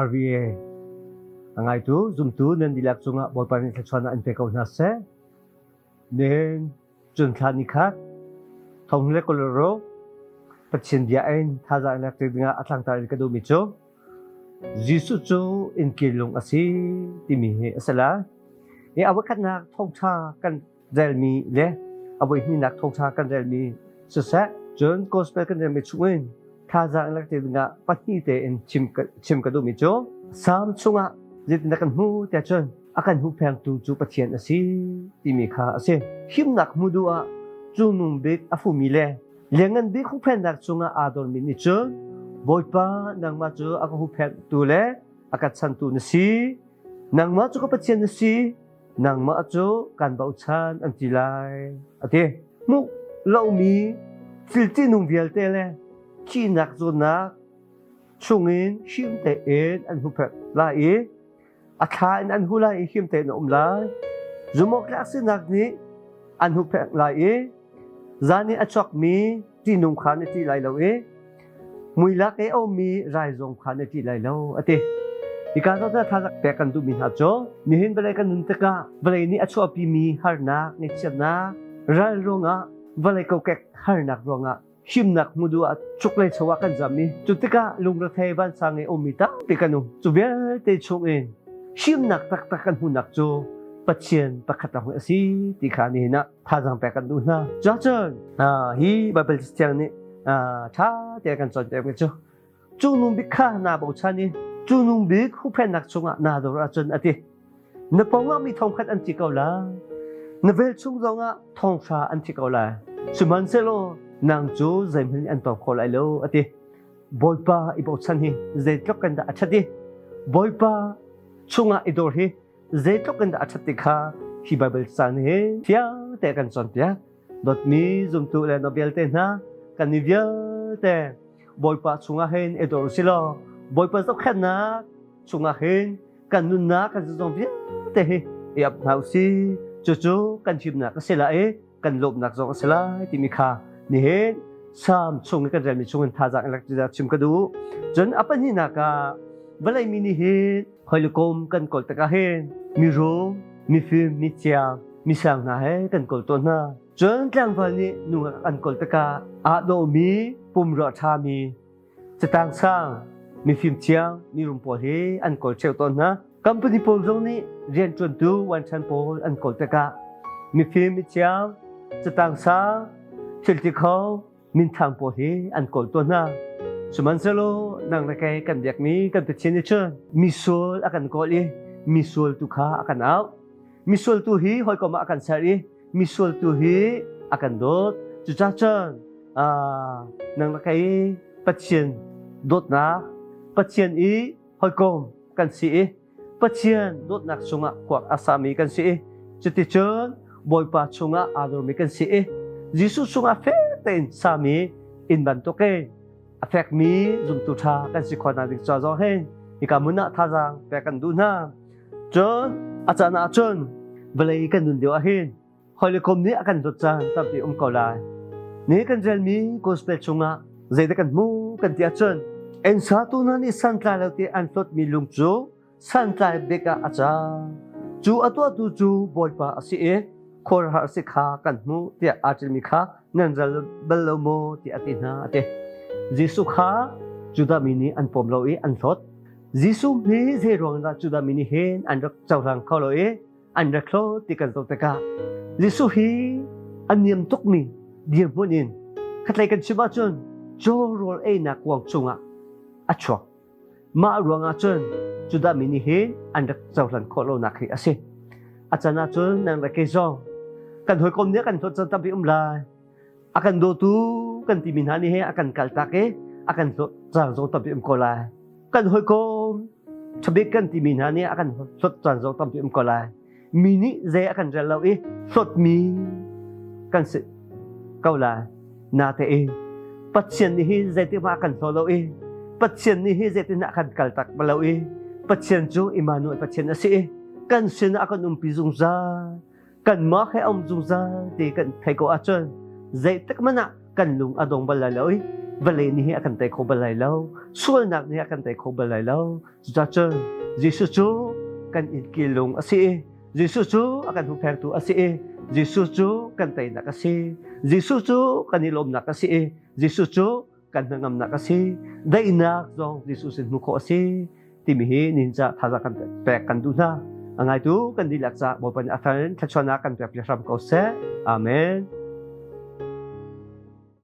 RVA a ngaitu zumtu nan dihlak cungah Bawipa nih thluachuahnak in pe ko hna seh. Nihin cun thla ni khat thong le Colorado Pathian bia in thazaang lak dingah a thlangtar in ka duhmi cu Jesuh cu innkil lung a si timi hi a si lai. Hi a voikhatnak thawngṭha kan relmi le a voihnihnak thawngṭha kan relmi siseh, cun gospel kan relmi chungin thazaang lak dingah pahnih tein chim ka duhmi cu Salm chungah zeitindah kan hmu tiah cun a kan huhphengtu cu Pathian a si timi kha a si. Himnak hmu duh ah cungnung bik a fumi le Lianngan bik huhphenhnak cungah aa dormi nih cun Bawipa nangmah cu a ka huhphenhtu le a ka chantu na si. Nangmah cu ka Pathian na si. Nangmah cu kan bochan an ti lai. A ti. Hmuh lomi thil ṭihnung vialte le thihnak zawtnak chungin him tein an huhphenh lai i a thla in an hu lai i him tein a um lai. Zumhawktlak sinak nih an huhphenh lai i zan i a chuakmi ṭihnung kha na ṭih lai lo i muilak i a ummi rai zong kha na ṭih lai lo a ti. Hika zawn ah thla pek kan duhmi hna cu nihin vawlei kan nun tikah vawlei nih a chuahpimi harnak, ngaihchiatnak, ral ruangah vawlei kokek harnak ruangah himnak hmu duh ah chuk le cho ah kan zam i cu tikah lungrethei vansang i ummi tampi kan um. Cu vialte chung in himnak taktak kan hmuhnak cu Pathian pakhat lawng a si ti kha nihin ah thazaang pek kan duh hna. Cuahcun hi Bible thiang nih ṭha te kan cawnpiak mi cu cungnung bik kha naa bochan i cungnung bik huhphenhnak chungah naa dor ahcun a ti. Na pawngah mi thongkhat an thi ko lai. Na velchum zongah thonghra an thi ko lai. Sihmanhsehlaw nang cu zeihmanh an tuah kho lai lo a ti. Bawipa i bochan hi zeitluk kan dah a ṭhat i Bawipa chungah i dor hi zeitluk in dah a ṭhat ti kha hi Baibal caan hi fiang te kan cawnpiak. Dawtmi zumtu le no vialte hna kan ni vialte Bawipa chungah hin i dor si law Bawipa zohkhenhnak chungah hin kan nunnak kan zong vialte hi i ap hna usih. Cucu kan himnak a si lai i kan lawmhnak zong a si lai timi kha nihin Salm chung i kan relmi chung in thazaang in rak chim ka duh. Cun a pahnihnak ah vawlei mi nih hin hawikom kan kawl tikah hin mirum, mifim, mithiang, misang hna he kan kawl tawn hna. Cun tlangval nih nungak an kawl tikah aa dawhmi, pumrua ṭhami, Catang sang, mifimthiam, mirum pawl hi an kawl ṭheo tawn hna. Company pawl zong nih rianṭuantu wanṭhan pawl an kawl tikah mifim mithiam, catang sang, thilti kho, minthang pawl hi an kawl tawn hna. Sihmanhsehlaw nang le kei kan biakmi kan Pathian nih cun misual a kan kawl i misual tu kha a kan auh. Misual tu hi hawikom ah a kan ser i misual tu hi a kan dawt. Cucaah cun nang le kei Pathian dawtnak, Pathian i hawikom kan si i Pathian dawtnak chungah kuak a sami kan si i cuticun Bawipa chungah aa dormi kan si i Jesuh chungah fek tein sami inn bantukin a fekmi zumtu ṭha kan si khawh ding ca zong hin hika hmun ah thazaang pek kan duh hna. Cun a caan ah cun vawlei kan nun lio ah hin hawikom nih a kan dawt caan tampi um ko lai. Ni kan relmi gospel chungah zeidah kan hmu kan ti ahcun ensatu hna nih santlai lo ti an hlawtmi lung cu santlai bik ah a cang. Cu a tuahtu cu Bawipa a si i khuaruahhar a si kha kan hmuh tiah aa ṭilmi kha nan ral bal lo maw tiah a ti hna a ti. Jesuh kha Judah mi nih an pawm lo i an hlawt. Jesuh hi zei ruang dah Judah mi nih hin an rak cohlang kho lo i an rak hlawt ti kan zoh tikah Jesuh hi a niam tukmi dirhmun in khatlei kan chim ahcun caw rawl einak kuang chungah a chuak. Mah ruangah cun Judah mi nih hin an rak cohlan khawh lonak hi a si. A can ahcun nang le kei zong kan hawikom nih a kan hlawt caan tampi um lai. A kan dawtu kan timi hna nih he a kan kaltak i a kan hlawt caan zong tampi um ko lai. Kan hawikom ṭhabik kan timi hna nih a kan hlawt caan zong tampi um ko lai. Mi nih zei a kan rel lo i hlawtmi kan si ko lai. Natein Pathian nih hi zeitik hmah a kan hlaw lo i Pathian nih hi zeitin a kan kaltak bal lo i Pathian cu Immanuel Pathian a si i kan sinah a kan umpi zungzal. Kanmah he um zungzal ti kan theih ko ahcun zeitik hmanh ah kan lung a dong bal lai lo i Vawlei nih hi a kan tei kho bal lai lo. Sualnak nih a kan tei kho bal lai lo. Cucaah cun Jesuh cu kan inn lung a si i Jesuh cu a kan huhphengtu a si i Jesuh cu kan teinak a si. Jesuh cu kan i lawmnak a si i Jesuh cu kan hnangamnak a si. Daihnak zong Jesuh sin hmuh khawh a si timi hi nihin ca thazaang kan pek kan duh hna. A ngaitu kan dihlak ca Bawipa nih a fel in thluachuahnak kan pek hram ko seh. Amen.